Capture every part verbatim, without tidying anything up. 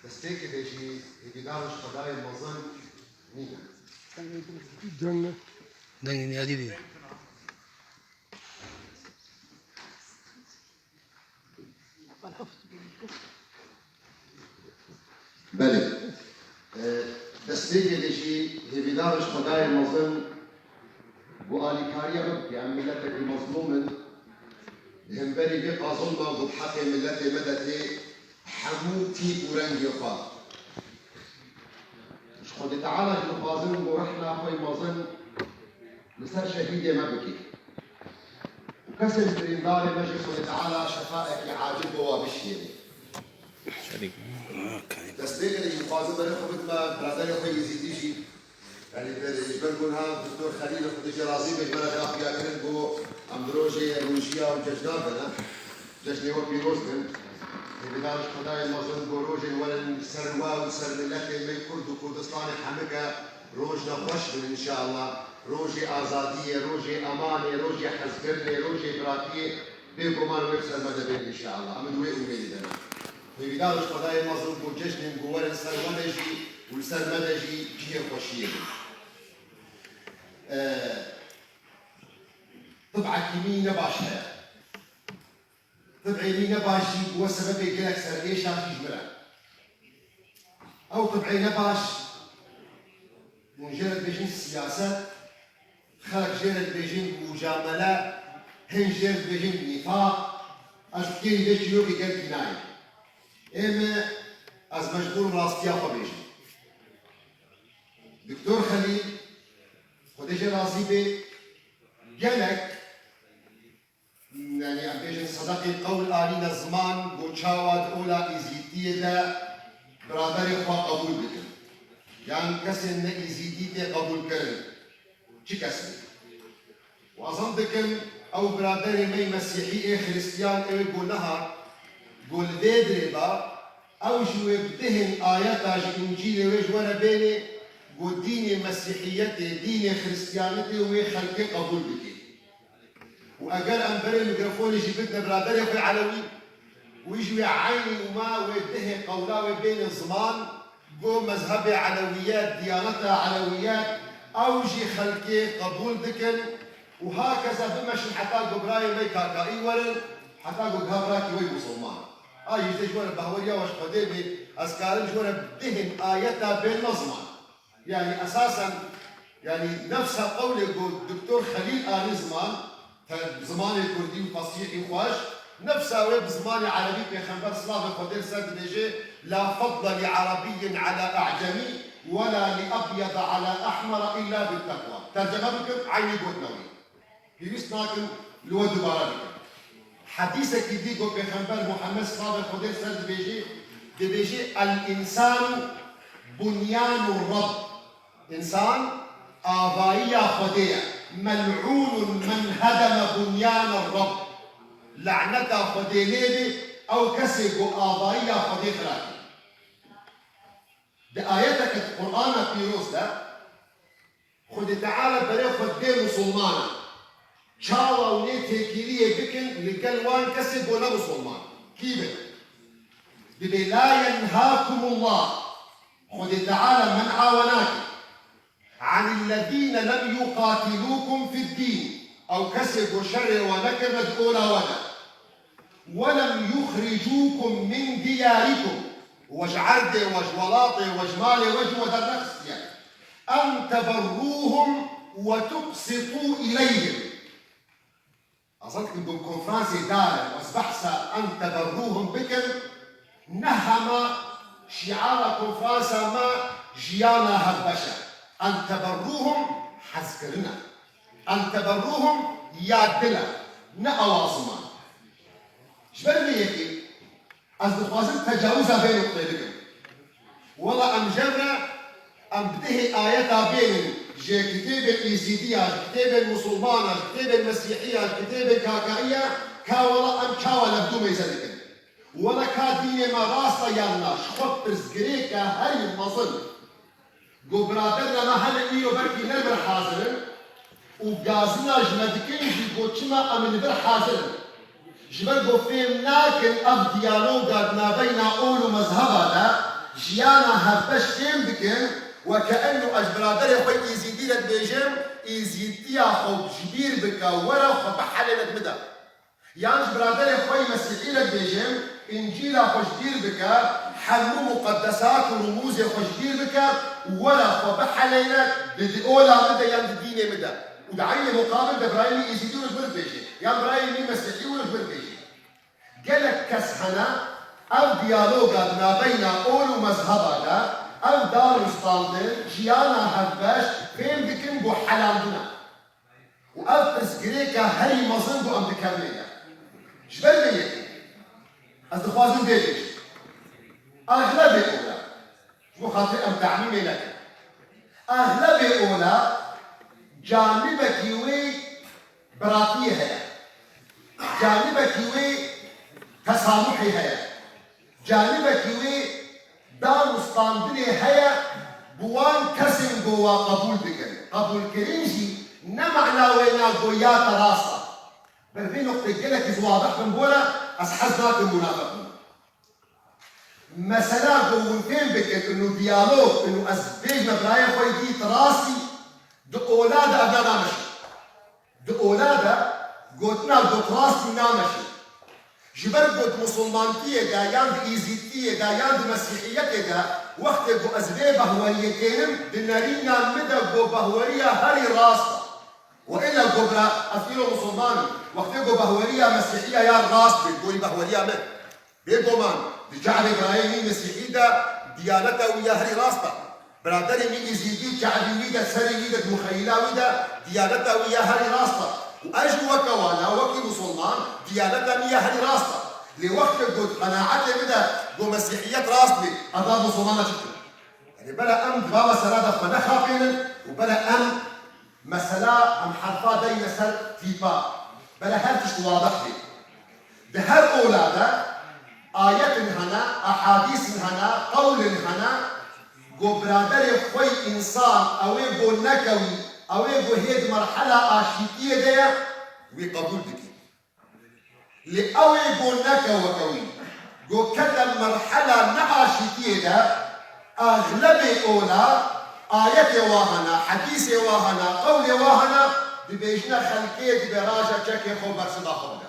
Destpêkê de jî hêvîdar ji Xwedayê mezin nîne. Dengê niyadî bî. Belê. E, destpêkê de jî hêvîdar ji Xwedayê mezin ku alîkariya me bike. Em miletekî mezlûm in. Li hemberî vê qazilma ku bi heqê miletê me de tê, hemû tîp û rengê xwe. Ji Xwedê Teala jî dixwazin ku rehna xwe yê mezin li ser şehîdê me bike. Û kesên birîndarê me jî Xwedê Teala şefaekî acil bo wa bişiyêne. Destpêkê de jî dixwazim berê xwe bidime biraderê xwe Êzîdî jî. Yanî, ji ber ku niha Doktor Xelîl, Xwedê jê razî be, ji me re daxuya kirin ku em di rojê rojiya û cejna de ne. Cejnê we pîroz bin. Hêvîdar ji Xwedayê mezin ku rojên werin ser we û ser miletê me Kurd û Kurdistanê hemike rojne xweş bin înşallah. Rojê azadiyê, rojê emanê, rojê hezkirinê, rojê biratiyê bêguman wê bi ser me de bên înşallah. Em di wê umêdî de ne. Hêvîdar ji Xwedayê mezin ku cejnên ku werin ser we de jî û li ser me de jî cihê xweşiyê bin. E, tibekî min ne baş heye. Tibê min ne baş jî bûye sebebê gelek serêşa jî ji min re. Ew tibê ne baş, hûn jê re dibêjin siyaset, xelk jê re dibêjin mucamele, hin jê re dibêjin nîfaq, ez kêrî vê çîrokê gelkî nayêm. Ê me, ez mecbûr rastiya xwe bêjim. Doktor Xelîl, Xwedê jê razî bê, gelek Yanî, em bêjin sedeqî qewl anîne ziman, ku çawa di ola Êzîdiyê de biraderê xwe qebûl bikin. Yan kesên ne Êzîdî tê qebûlkirin. Çi kes bê? Wazan dikin, ew biraderê me yê Mesîhî ê Xiristiyan, ew ê ku niha, ku li vê dirê de, ew jî wê bi dihên ayeta ji Încîlê wê ji we re bênê, ku dînê Mesîhiyetê, dînê Xiristiyanetê wê xelkê qebûl bike. Û eger em berê mîkrofonê jî bidine biraderê xwe Elewî, wî jî wê eynî û me wê dihê qewla wê bêne ziman, go mezhebê Elewiyet, diyaneta Elewiyet, ew jî xelkê qebûl dikin û hakeza bimeşin heta go birayê me Kakaî werin, heta go giha birakî wê musulman. A jî ji we re bahweriya we ji Xwedê bê, ez karim ji we re dihên ayeta bênme ziman. Yanî esasen, yanî nefsa qewlê ku Doktor Xelîl anî ziman, te-, zimanê kurdî û fesîh û xweş, nefsa wê bi zimanê erebî Pêxember silavê Xwedê li ser dibêje, "La fadle li erebiyyin ala a'cemî, wela li ebyeda ala ehmera illa bit tekwa." Terceme bikim, eynî gotina wî. Pêwîst nakim li we dubare bikim. Hedîsekî dî ku Pêxember Muhammed silavê Xwedê li ser dibêjê, dibêjê, "El-însanu bunyanu Rabb." Însan avayiya Xwedê ye. "Mel'ûnun men hedeme bunyane Rabb." Laneta Xwedê lê bê ew kesê ku avayiya Xwedê xirabî. Di ayeteke di Qur'ana pîroz de, Xwedê Teala berê xwe dê musulmanan. Çawa hûn ê têkiliyê bikin li gel wan kesê ku ne musulman? Kî bin? Dibê, "La yenhakumullah." Xwedê Teala men'a we nake. "Anillezîne lem yuqatilûkum fiddîn." Ew kesê ku şerê we nekirine di ola we de. "Welem yuxricûkum min diyarikum." We ji erdê we, ji welatê we, ji malê we ji we dernexistiye. "En teberrûhum we tuqsitû ileyhim." Azad dikim, bi konferansê dare, ez behsa "en teberrûhum" bikim, ne hema şiara konferansa me jiyana hevbeş e. "En teberrûhum" hezkirin e. "En teberrûhum" ya dil e, ne ewa ziman. Ji ber vê yekê ez dixwazim tecawiza vê nuqteyê bikim. Wela em jev re, em bi dihê ayeta bênin ji kitêbên Êzîdiya, ji kitêbên Musulmana, ji kitêbên Mesîhiya, ji kitêbên Kakaiya, ka wela em çawa levdû meyze dikin. Wela ka dînê me rast e yan na, ji xwe pirsgirêke herî mezin. Go biraderna me hene îro belkî ne li vir hazir in û gazina ji me dikin jî go çima em li vir hazir in. Ji ber ku fêm nakin ev diyaloga di navbeyna ol û mezheba de jiyana hevbeş fêm dikin, weke eno ez ji biraderê xwe Îzîdî re dibêjim, Îzîdiya xwe ji bîr bike, were xwe bihelêne di min de. Yan ji biraderê xwe yî Mesîhî re dibêjim, Încîla xwe ji bîr bike, hemû muqedesat û rumûzê xwe ji bîr bike, were xwe bihelêne di, di ola min de yan di dînê min de. Û di eynê muqabil de birayê min Îzîdî were ji min dibêje, yan birayê min Mesîhî were ji min dibêje. Gelek kes hene, ev diyaloga di navbeyna ol û mezheba de, ev dan û standin, jiyana hevbeş fêm dikin ku helandin e. Û ev pirsgirêka herî mezin ku em dikevin tê de. Ji ber vê yekê ez dixwazim vê bêjim. Exlebê ola, ji bo xatirê em te'mîmê nekin. Exlebê ola canibekî wê biratiyê heye. Canibekî wê tesamuhê heye. Canibekî wê dan û standinê heye bi wan kesên ku wa qebûl dikin. Qebûlkirin jî ne mana wê na ku ya te rast e. Ber vê noqtê gelekî ji wadih bin bore, ez hez nakim munafiq bim. Mesela ku hûn fêm bikin, inu diyalog, inu ez bêjme birayê xwe yî dît rastî, di ola de ev nameşe. Di ola de gotina got rastî nameşe. Ji ber got musulmantiyê de, yan di îzîtiyê de, yan di mesîhiyetê de, wextê ku ez vê behweriyê tênim, di nerîna min de got behweriya herî rast e. Û êla got bira, ez îro musulman im. Wextê got behweriya mesîhiya ya rast bê, gorî behweriya min. Bêguman, di çavê birayê min mesîhî de diyaneta wî ya herî rast e. Biraderê min îzîdî çavî wî de, serê wî de, di muxeyîla wî de diyaneta wî ya herî rast e. Û ez jî weke wana, wekî musulman, diyaneta min ya herî rast e. Lê wextê got qenaetê min de got mesîhiyet rast bê, ez a musulmana çi bikim? Yanî bela em di va mesela de xwe nexapênin û bela em mesela em herfa deyne ser tîpa. Bela her tişt wadih bê. Di her ola de ayetin hene, ehadîsin hene, qewlin hene, ku biraderê xwe yî însan ew ê ku nekewî, ew ê ku hê di merhela aşîtiyê de ye, wî qebûl dikî. Lê ew ê ku neke weke wî, ku kete merhela neaşîtiyê de, exlebê ola, ayetê wa hene, hedîsê wa hene, qewlê wa hene, dibêjine xelkê dibê raje çekê xwe bersiva xwe bide.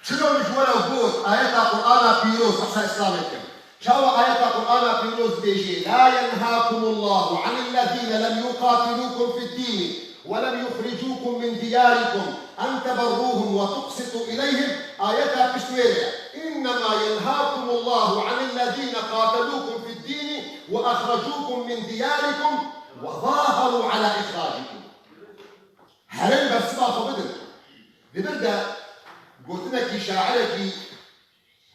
Çilo min ji we re got, ayeta Qur'ana pîroz, behsa Îslamê dikim. Çawa ayeta Qur'ana pîroz dibêjê, "La yenhakumullahu anillezîne lem yuqatilukum fiddîni ve lem yuxricukum min diyarikum en teberruhum ve tuqsitu ileyhim." Ayeta pişt wê re ye. "İnnemâ yenhakumullahu anillezîne qatelûkum fiddîni ve ahrecukum min diyarikum ve zâherû alâ ihracikum." Herin bersiva xwe bidin. Di vir de gotinekî şairekî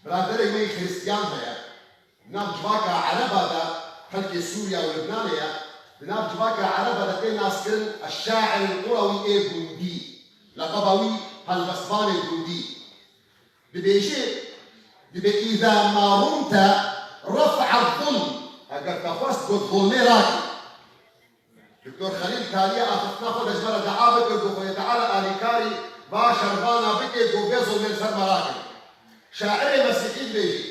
biraderê me yî Xiristiyan heye. Di nav civaka Ereba de, xelkê Sûriya û Libnanê ye. Di nav civaka Ereba de tê naskirin Eşşair Qurawî ê Gundî. Leqeba wî Helbestvanê Gundî. Dibêje, dibê, "Îza ma rumte ref'a zulm." Eger te xwest got zulmê rakî. Doktor Xelîl kariye axiftina xwe de ji me re dua bike ku Xwedê Teala alîkarî va şervana bike ku vê zulmê li ser me rake. Şairê Mesîhî dibêje,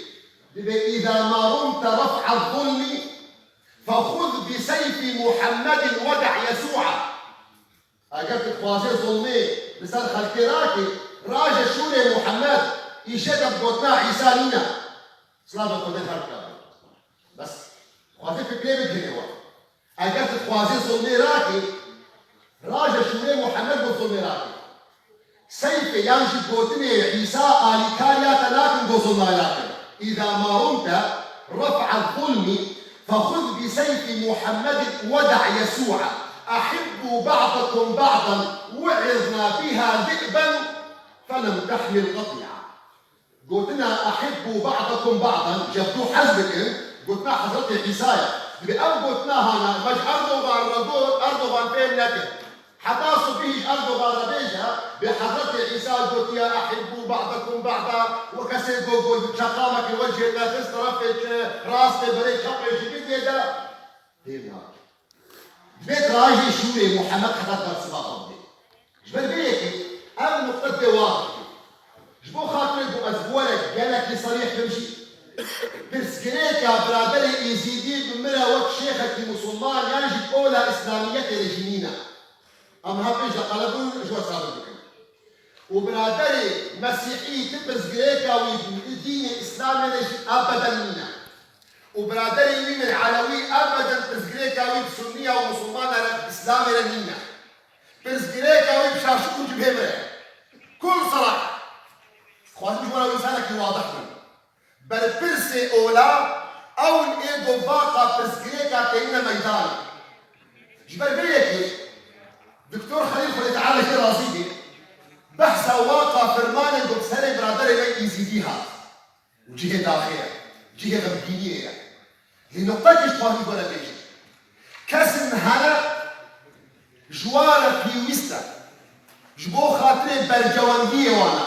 dibê, "Îza ma rumte ref'a zulmî, fexuz bi seyfî Muhemmedin ve da' Yesû'a." Eger tu dixwazê zulmê li ser xelkê rake, raje şûrê Muhammed, îşê te bi gotina Îsa nîne. Silavê Xwedê her bikare. Bes, dixwazê fikrê bigihîne we. Eger tu dixwazê zulmê rake, raje şûrê Muhammed bo zulmê rake. Seyfê yan jî gotinê Îsa alîkariya te nakin bo zulmê rake. Îza ma rumte ref'a zulmî, fexuz bi seyfi Muhammedin ve da' Yesû'a. Ehibbû ba'dakum ba'dan, we'izna biha zi'ben, felem tehmil qetî'a. Gotina "Ehibbû ba'dakum ba'dan", ji hev du hez bikin, gotina Hezretê Îsa ye. Dibê ev gotina hana, me ji Erdogan re got, Erdogan fêm nekir. Heta sibihî ji Erdogan re bêje, bê Hezretê Îsa gotiye, "Ehibbû ba'dakum ba'da", û kesê got, got, çeqamekî we jê te xist terefê çi rastê berê çepê jî bidê de, fêm nake. Divê rajê şûrê Muhammed heta bersiva xwe bidê. Ji ber vê yekê ev nuqte divê wadih bê. serîh bin jî. Pirsgirêka biraderê Êzîdî bi min re wek şêxekî musulman yan jî ola îslamiyetê re jî nîne. Em ha pêş de qelebûn ji we sabit bikin. Û biraderê Mesîhî ti pirsgirêka wî bi dînê Îslamê de jî ebeden nîne. Û biraderê wî min Elewî ebeden pirsgirêka wî bi Sunniya û Musulmana re bi Îslamê re nîne. Pirsgirêka wî bi şaşik û cibhê min re ye. Kul seraha. Xwazim ji we re wî misalekî wadih bin. Berpirsê ola ew in ê ku vaqa pirsgirêka tênine meydanê. Ji ber vê yekê Doktor Xelîl Xwedê Teala jê razî be, behsa waqa fermanên ku bi serê biraderê me Êzîdî hat. Û cihê daxê ye, cihê xemgîniyê ye. Lê noqtekê ji xwe hîn gore bêjin. Kesin hene ji wa re pêwîst e. Ji bo xatirê bercewendiyê wan e.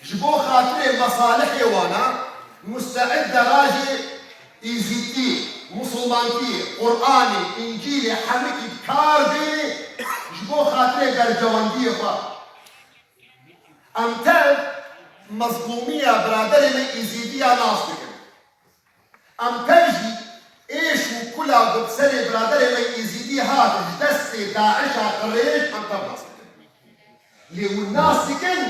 Ji bo xatirê mesalihê wan e. Musteîd e rajê Êzîdî, Musulmankî, Quranê, Încîlê, hemikî bi kar bênê ji bo xatirê bercewendiyê xwe. Em tev mezlûmiya biraderê me Êzîdiya nas dikin. Em tev jî êş û kula ku bi serê biraderê me Êzîdî hat ji destê DAIŞa qirêj em tev nas dikin. Lê hûn nas dikin,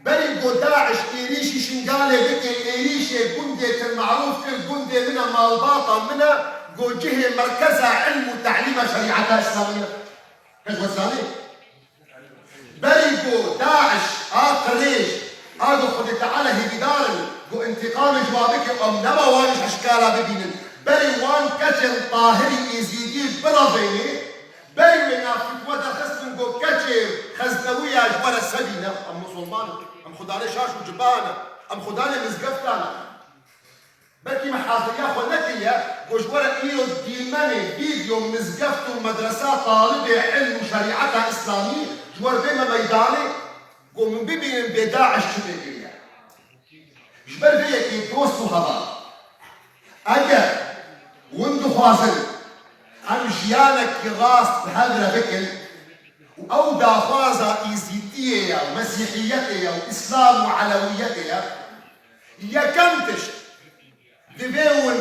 berî ku DAIŞ êrîşî Şingalê bike, êrîşê gundê Til Merûf kir, gundê min e, malbata min e, ku cihê merkeza ilm û telîma şerîeta Îslamî ye. Kes we zanî? Berî ku DAIŞ a qirêj, a ku Xwedê Teala hêvîdar in ku întîqamê ji wan bike, em nema wan ji eşkara bibînin. Berî wan keçên Tahirî Êzîdî birevênê, berî wê na fitwe derxistin ku keçê Xeznewî ya ji we re sebîne. Em musulman in, em xudanê şaş û ciba ne, em xudanê mizgefta ne. Belkî me haziriya xwe nekiriye, ku ji we re îro dîmenê, vîdyo, mizgeft û medresa, talibê ilm û şerîeta Îslamî ji we re bême meydanê, ku min bibînin bê DAIŞ çi tê kiriye. Ji ber vê yekê dost û heval, eger hûn dixwazin em jiyanekî rast bi hev re bikin û ew daxwaza Îzîdiyê ye û Mesîhiyetê ye û Îslam û Elewiyetê ye, yekem tişt, divê hûn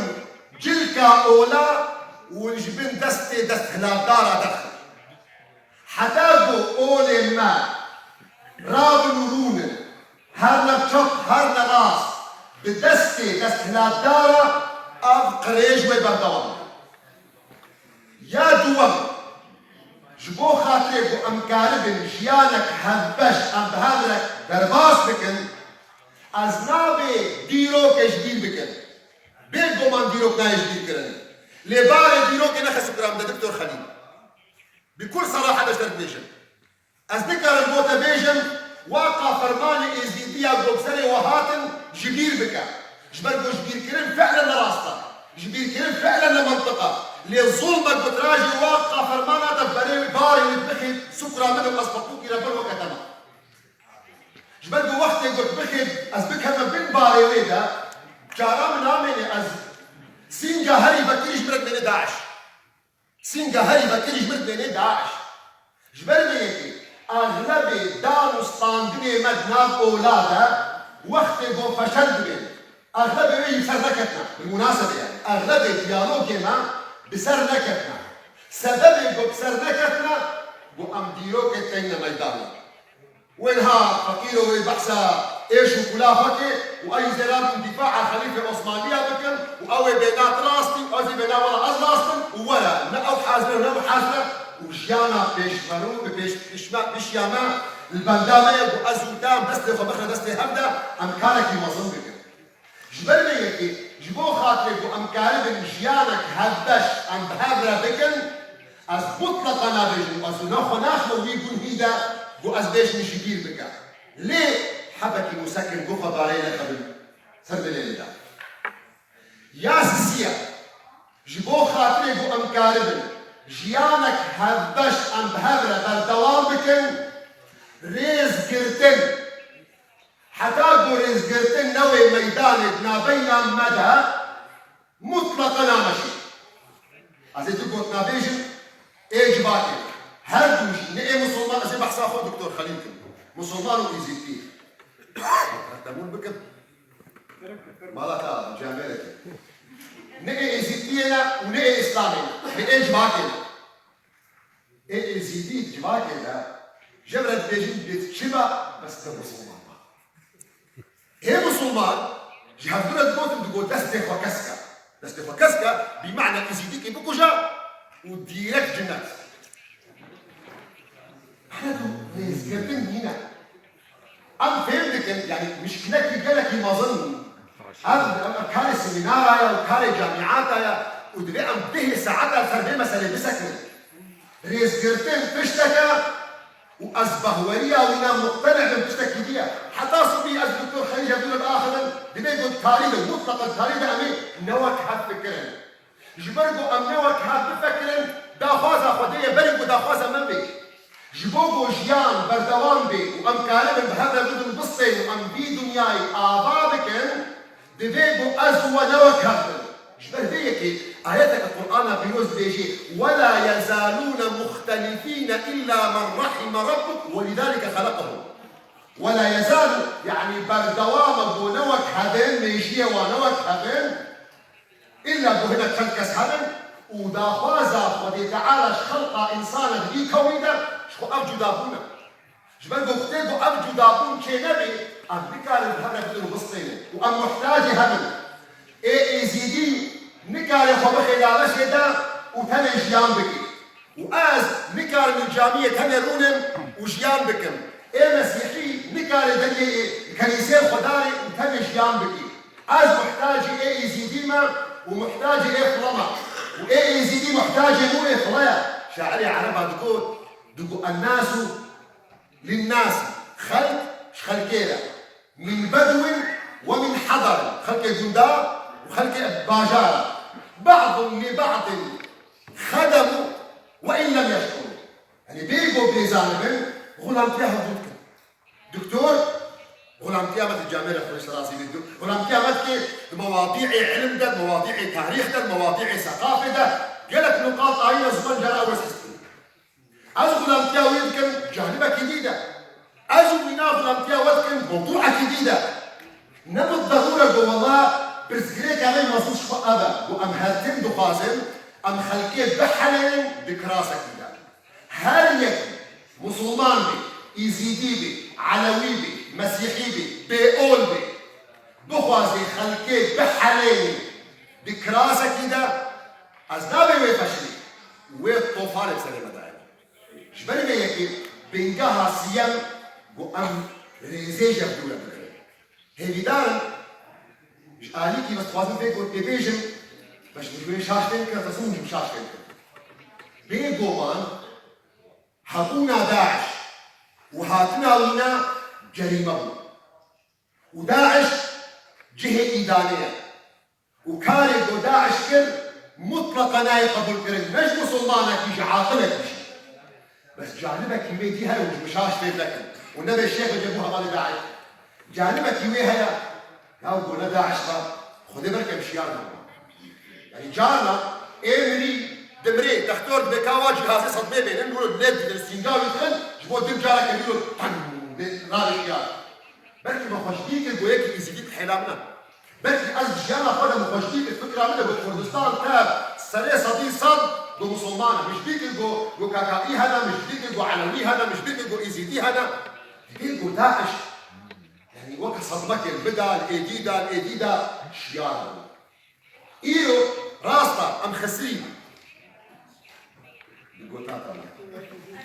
cilka ola hûn ji bin destê desthilatdara derxin. Heta ku olê me rabin û rûnin, her ne çep, her ne rast, bi destê desthilatdara ev qirêj wê berdewam be. Ya duwem, ji bo xatirê ku em karibin jiyanek hevbeş em bi hev re derbas bikin, ez nabê dîrokê ji bîr bikin. Bêguman dîrok nayê ji bîr kirin. Lê barê dîrokê nexe sifra min de, Doktor Xelîl. Bi kul serahet ez te dibêjim. Ez nikarim bo te bêjim, waqa fermanê Êzîdiya ku bi serê we hatin ji bîr bike. Ji ber ku ji bîr kirin fi'len ne rast e. Ji bîr kirin fi'len ne mantiq e. Lê zulm e ku tu rajê waqa fermana te berê barê wê bixî sifra min û ez hiqûqî re bin weke te me. Ji ber ku wextê ku tu bixî ez bikevime bin barê wê de, cara min namêne ez sînga herî vekirî ji min re dimêne DAIŞ. Sînga herî vekirî ji min dimêne DAIŞ. Ji ber vê yekê exlebê dan û standinê me di nav ola de wextê ku feşel dibên, exlebê wê jî bi ser neketine. Bi munasebê yani. Exlebê diyalogê me bi ser neketine. Sebebê ku bi ser neketine, ku em dîrokê teyne meydanê. Wê niha feqîro wê behsa êş û kula xwe ke û ew jê rabin dîfaa Xelîfê Osmaniya bikin û ew ê bêna tu rastî û ez ê bêna wela ez rast im û were ne ew hazir e ne ew hazir e û jiyana pêşverû bi pêş pişme pişiya me li benda me ye ku ez û te em destê xwe bixine destê hev de em karekî mezin bikin. Ji ber vê yekê, ji bo xatirê ku em karibin jiyanek hevbeş em bi hev re bikin, ez mutleqa nabêjim û ez û nexwe naxime wî gunhî de ku ez bêjim ji bîr bike. Lê hebekî mûsekin ku xwe barê nexebin ser dilê min de. Ya sisiye, ji bo xatirê ku em karibin jiyanek hevbeş em bi hev re berdewam bikin, rêzgirtin, heta ku rêzgirtin newê meydanê di navbeyna me de, mutleqa nameşê. Ez ê du gotina bêjim, ê civakê. Her du jî, ne ê musulman, ez ê behsa xwe Doktor Xelîl kim. Musulman û Êzîdî. Temûr bikim. Mala te, camêrekê. Ne ê Êzîdiyê ne û ne ê Îslamê ne. Ne ê civakê ne. Ê Êzîdî di civakê de ji vir re dibêjin bêt çi be, bes ne musulman be. Ê musulman ji hevdû re digotin, digot destê xwe kesk e. Destê xwe kesk e, bî mana Êzîdîkî bikuje û dîrekt cinnet. Hene tu rêzgirtin nîne. Em fêm dikin, yanî mişkilekî gelekî mezin. Ev, ev karê semînara ye û karê camîata ye û divê em dehê saeta li ser vê meselê bisekinin. Rêzgirtin tiştek e û ez behweriya wî ne, muqtene bim tiştekî dî ye. Heta sibî ez doktor Xelîc Evdû re biaxivim, divê ku tarî de, mutleqen tarî de em ê ne wek hev fikirin. Ji ber ku em ne wek hev bifikirin, daxwaza Xwedê ye, berî ku daxwaza me bê. Ji bo ku jiyan berdewam bê û em karibin bi hev re bidin, bistên û em vî dinyayê ava bikin, divê ku ez û we ne wek hev bin. Ji ber vê yekê ayeteke Qur'ana Pîroz dibêjê: "ولا يزالون مختلفين إلا من رحم ربك ولذلك خلقهم." "ولا يزال" yanî berdewam e ku ne wek hev in, mêjiyê wan ne wek hev in. Îlla ku hinek çend kes hebin û daxwaza Xwedê Teala ji xelqa însanek vî kewnî de ji xwe ev cudabûn e. Ji ber ku Xwedê ku ev cudabûn çênebê, em nikarin bi hev re bidin û bistênin û em muhtacê hev in. Ê Êzîdî nikare xwe bixê Daişê de û tenê jiyan bike. Û ez nikarim li camiyê tenê rûnim û jiyan bikim. Ê Mesîhî nikare deriyê kenîseyê xwe darê û tenê jiyan bikî. Ez muhtacî ê Êzîdî me û muhtacî ê file me. Û ê Êzîdî muhtacê nû ê file ye. Şairê ereba digot, digot, "الناس للناس", xelk ji xelkê re. "من بدو ومن حضر", xelkê gunda û xelkê bajara. "بعض لبعض خدم وإن لم يشعروا." Yanî bê ku bê zanibin, xulamtiya hevdû dikin. Doktor, xulamtiya me di camêrê xwe ji razî bê. Xulamtiya me dike di mewadîê îlim de, di mewadîê tarîx de, di mewadîê seqafê de. Gelek nuqat ayîna ziman cara ew ez his dikim. Ez xulamtiya wê dikim, canibekî dî de. Ez û mîna xulamtiya we dikin, mewdûekî dî de. Ne bi derûre ku wela pirsgirêka me mezin ji xwe ev e, ku em her tim dixwazin, em xelkê bihelên di kirasekî de. Her yekî, musulman bê, îzîdî bê, elewî bê, mesîhî bê, bêol bê, bixwazê xelkê bihelênê di kirasekî de, ez nabê wê feşilî, wê tofanê bi serê me dayê. Ji ber vê yekê bingeha siyem ku em rêzê ji hevdû re bigirin. Hêvîdar im, ji alîkî ez dixwazim vê gotê bêjim, bes ji wê şaş fêm kir, ez hûn jî şaş fêm kir. Bêguman hebûna DAIŞ û hatina wî ne cerîme bû. Û DAIŞ cihê îdanê ye. Û karê ku DAIŞ kir, mutleqa nayê qebûlkirin, ne ji musulmanekî, ji aqilekî jî. Bes canibekî wê dî heye û ji min şaş fêm nekin. Û nebe şêx û cebû hevalê DAIŞ. Canibekî wê heye, ya ku ne DAIŞ be, Xwedê belke em şiyar bibin. Yanî carna ê mirî dimirê, dextor dibê ka wa cîhazê sedmê bênin, nûro lê didin, sînga wî dixin, ji bo din careke nûro tan bê, navê şiyar. Belkî me xweşdî kir, goyekî Êzîdî dihêla min e. Belkî ez di jiyana xwe de min xweşdî kir, fikra min e, got Kurdistan tev serê sedî sed got musulman e. Min ji bîr kir got, got KKî hene, min ji bîr kir got Elewî hene, min ji bîr kir got Êzîdî hene. Dibê got DAIŞ. Yanî weke sedmekê li bida, li êdî da, li êdî da şiyar bû. Îro rast e, em xesirî ne. Bi gota te ne.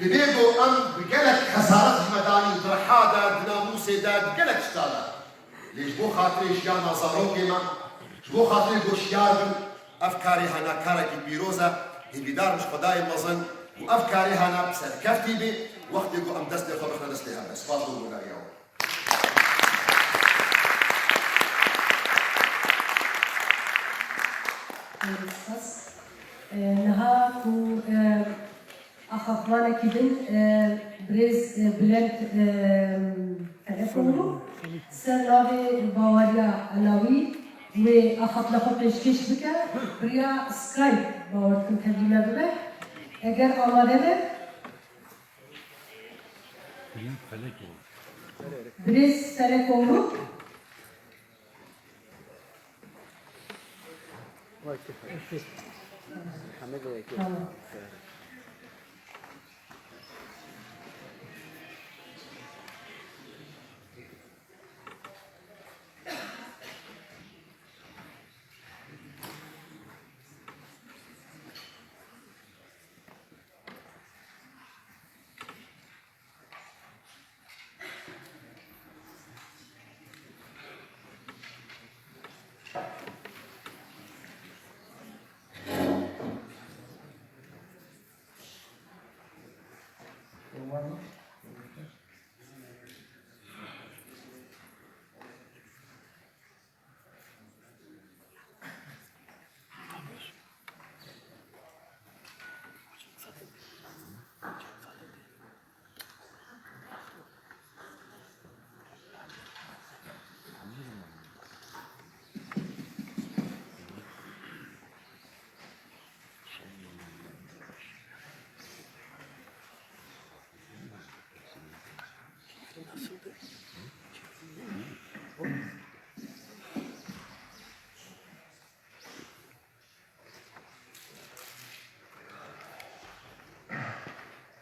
Divê ku em bi gelek xesaret ji me danîn, di riha de, di namûsê de, di gelek tişta de. Lê ji bo xatirê jiyana zarokê me, ji bo xatirê ku şiyar bin, ev karê hene karekî pîroz e, hêvîdar im ji Xwedayê mezin ku ev karê hene bi serkeftî bê, wextê ku em destê xwe bixine destê hev de. Spas bo guhdariya we. Spas. E, niha ku, e, axaftinanekî din, e, birêz, e, Bülent, e, Telekoğlu ser navê Baweriya Elawî wê axaftina xwe pêşkêş bike, bi riya Skype bawer dikim tevlî me bibe. Eger amade be. Birêz Telekoğlu. Muhammed de yekê. Tamam.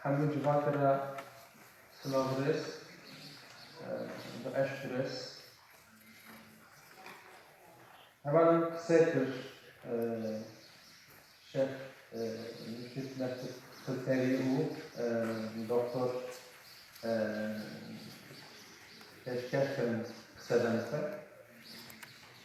Hemdû civakê re silav rêz, e, bi eşq û rêz. Hevalên qisey kir, e,